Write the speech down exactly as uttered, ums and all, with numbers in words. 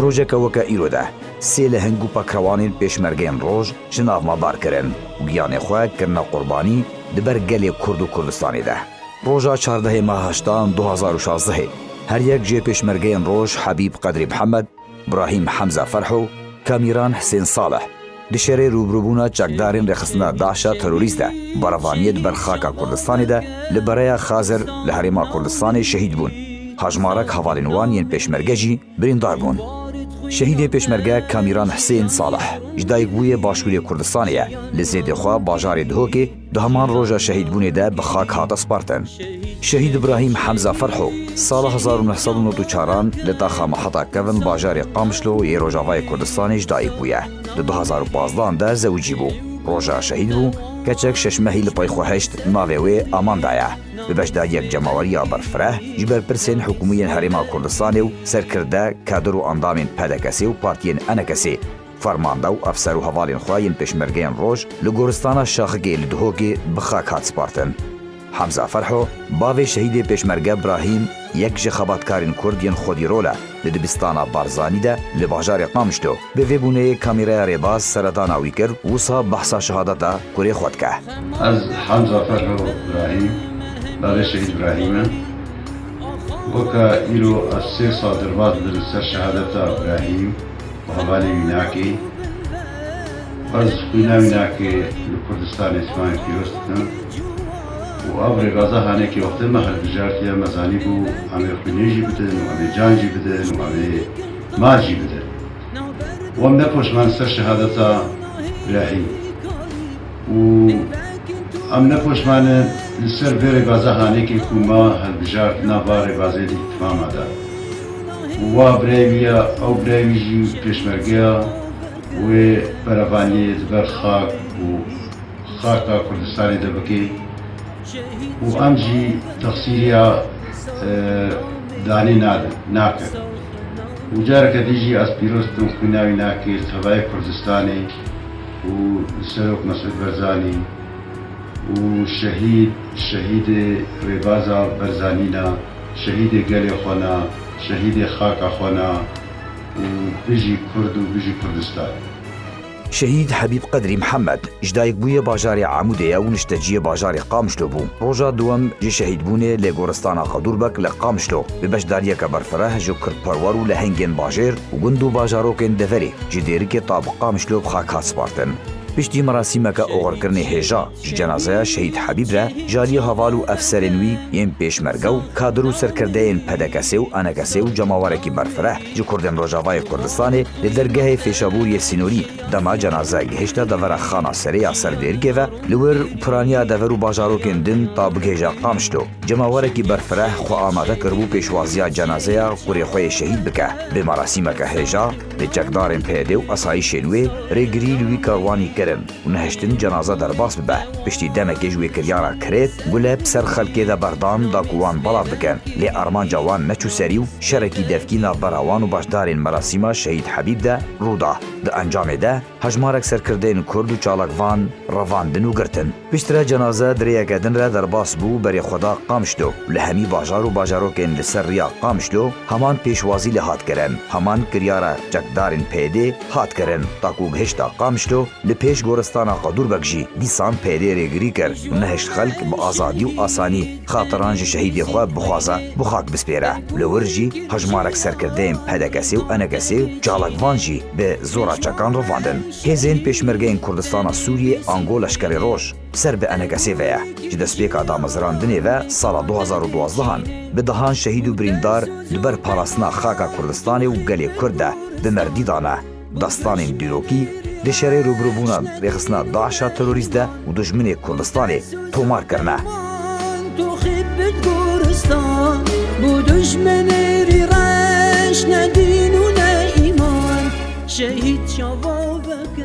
Rojeke weke îro de sê leheng û pekrewanên pêşmergeyên roj ji nav me bar kirin û giyanê xwe kirine qurbanî di ber gelê Kurd û Kurdistanê de. Roja çardehê meha heştan du hazar û şazdehê her yek jê pêşmergeyên roj Hebîb Qedrî Mihemed, Brahîm Hemza Ferho, Kamîran Hisên Salih, di şerê rûbirûbûna çekdarên rêxistina DAIŞa terorîst de berevaniyê di ber xaka Kurdistanê de li Bereya Xazir li Herêma Kurdistanê şehîd bûn. Hejmarek hevalên wan yên pêşmerge jî birîndar bûn. Şehîdê pêşmerge Kamîran Hisên Salih ji dayikbûyê Başûrê Kurdistanê ye. Li zêdê xwe bajarê Dihokê di heman roja şehîdbûnê de bi xak hate spartin. Şehîd Îbrahîm Hemza Ferho sala hezar û neh sed û nod û çaran li taxa Meheta Kevin bajarê Qamişlo yê Rojavayê Kurdistanê ji dayik bûye. Di du hazar û pazdehan de zewicî bû. Roja şehîd bû, keçek şeş mehî li pey xwe hişt, navê wê Aman da ye. Bi beşdariyek cemaweriya berfireh ji berpirsên hikûmiyên Herêma Kurdistanê û serkirde, kadir û endamên P D K S ê û partiyên E N K S ê, fermanda û efser û hevalên xwe yên pêşmergeyên roj li goristana Şaxikê li Dihokê bi xak hat spartin. Hemza Ferho, bavê şehîdê pêşmerge Brahîm, yek ji xebatkarên Kurd yên xwedîrol e, di dibistana Barzanî de li bajarê Qamişlo bi vê bûneyê kamîreya rêbaz seredana wî kir, wisa behsa şehadeta kurê xwe dike. Ez Hemza Ferho Brahîm, bavê şehîd Brahîm im. Weke îro ez sê sal derbas didim li ser şehadeta Brahîm û hevalê wînakê. Ez xwîna wînakê li Kurdistanê silayê pîroz dikim. Û ev rêbaza hanekê wextê me hilbijartiye, me zanîbû em ê xwînê jî bidin û em ê can jî bidin û em ê mal jî bidin. Û em ne poşman ser şehadeta Brahîm. Û em ne poşman in li ser vê rêbaza hanekê ku me hilbijartina va rêbazê di îtmama de. Û wa birayê wî ye, ew birayê wî jî pêşmerge ye, wê berevaniyê di ber xak û xaka Kurdistanê de bike û em jî texsîriya, e, danê nadin, nakin. Û careke din jî ez pîroz dikim xwîna wînakê li tevayê Kurdistanê û li Serok Mesûd Barzanî û şehîd, şehîdê rêbaza Barzanî ne, şehîdê gelê xwe ne, şehîdê xaka xwe ne û bijî Kurd û bijî Kurdistan. Şehîd Hebîb Qedrî Mihemed ji dayikbûyê bajarê Amûdê ye û nişteciyê bajarê Qamişlo bû. Roja duwem ji şehîdbûnê lê goristana Qedûrbek li Qamişlo bi beşdariyeke berfireh ji kurdperwer û lehengên bajêr û gund û bajarokên deverê ji Dêrikê ta bi Qamişlo bi xak hat spartin. Piştî merasîmeke oxirkirinê hêja ji cenazeya Şehîd Hebîb re ji aliyê heval û efserên wî yên pêşmerge û kadir û serkirdeyên P D K S ê û E N K S ê û cemawerekî berfireh ji Kurdên Rojavayê Kurdistanê li dergehê Fêşabûriyê Sînorî dema cenaze gihişte devera Xana Serê ya ser Dêrikê ve, li wir piraniya dever û bajarokên din ta bigihêje Qamişlo. Cemawerekî berfireh xwe amade kiribû pêşwaziya cenazeya kurê xwe yê şehîd bike. Bi merasîmeke hêja, li çekdarên P Y D û asayîşên wê rêgirî li wî karwanî kirin û nehiştin cenaze derbas bibe. Piştî demekê ji wê kiryara kirêt, gule bi ser xelkê de berdan da ku wan belav bikin. Lê armanca wan neçû serî û şerekî devkî navbera wan û beşdarên merasîma Şehîd Hebîb de rû da. Di encamê de hejmarek serkirdeyên Kurd û çalakvan revandin û girtin. Piştre cenaze di rêyeke din re derbas bû berê xwe da Qamişlo. Li hemî bajar û bajarokên li ser riya Qamişlo heman pêşwazî lê hat kirin, heman kiryara çekdarên P Y D hat kirin. Ta ku gihişta Qamişlo, li pêş goristana Qedûrbek jî dîsan P Y D rêgirî kir û nehişt xelk bi azadî û asanî xatiran ji şehîdê xwe bixwaze, bi xak bispêre. Li wir jî hejmarek serkirdeyên P D K S ê û E N K S ê û çalakvan jî bi zora çekan revandin. Hêzên Pêşmergeyên Kurdistana Sûriyê ango Leşkerê Roj ser bi E N K S ê ve ye. Ji destpêka damezrandinê ve sala du hazar û duwazdeh an bi dehan şehîd û birîndar di ber parastina xaka Kurdistanê û gelê Kurd de bi merdî dane. Destanên dîrokî di şerê rûbirûbûna rêxistina DAIŞa terorîst de û dijminê Kurdistanê tomar kirine. Tu xîbit goristan, bu dijminê rî reş ne dîn û ne îman. Şehîd çava vek